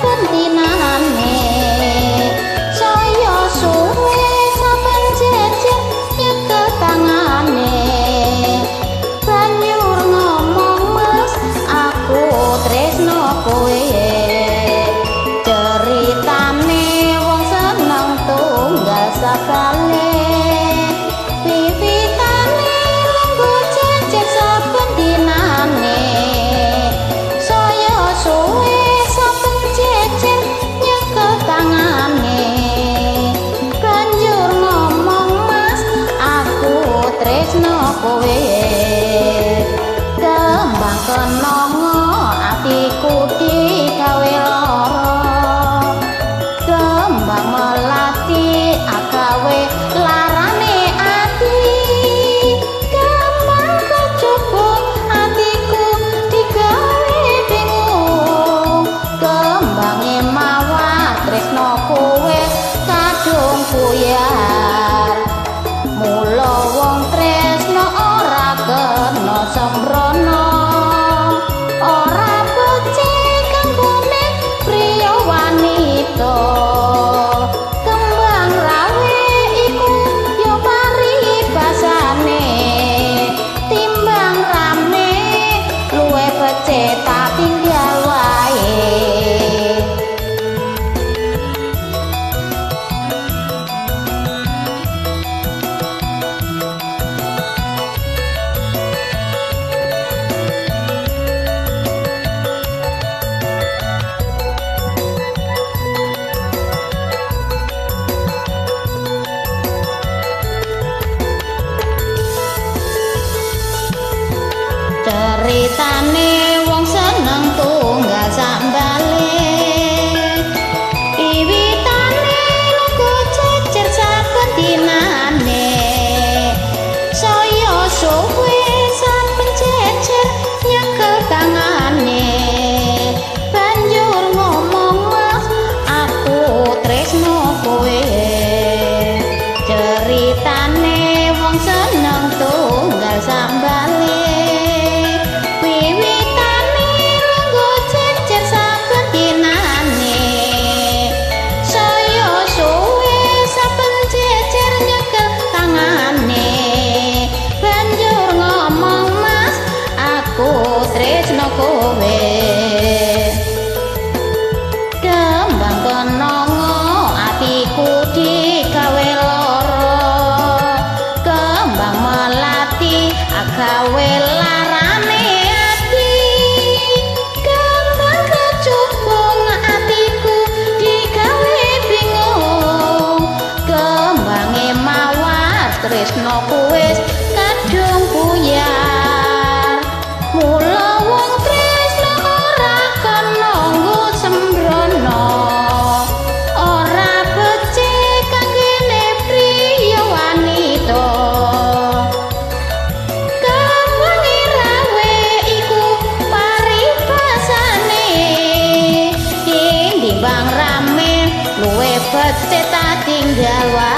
saben dinane. Saya suwe saben jejer nyekel tangane. Banjur ngomong mas aku tresno kowe. Ceritane wong seneng tunggal sakale. Wiwitane lungguh jejer saben dinane. Saya suwe saben jejer nyekel tangane. Banjur ngomong mas aku tresno kowe. Kembang kenanga atiku digawe lara. Kembang melati agawe larane ati. Kembang kecubung atiku digawe bingung. Kembange mawar tresno kowe kadung buyar. Mula wong tresno ora kena sembrono. Ora becik kanggone priya wanita. Kembang rawe iku ya paribasane. Timbang rame luwe becik tak tinggal wae. Ceritane wong seneng tunggal sambale. Wiwitane lungguh jejer saben dinane. Saya suwe saben jejer nyekel tangane. Banjur ngomong mas aku tresno kowe. Ceritane wong seneng tunggal sambale. Wiwitane lungguh jejer saben dinane. Saya suwe saben jejer nyekel tangane. Banjur ngomong mas aku tresno kowe. Kembang kenanga atiku digawe lara. Kembang melati agawe larane ati. Kembang kecubung atiku digawe bingung. Kembange mawar tresno wis kadung buyar. Mula wong tresno ora kena nggo sembrono. Ora becik kanggone priya wanita. Kembange rawe iku paribasane. Tinimbang rame luwe becik tak tinggal wae.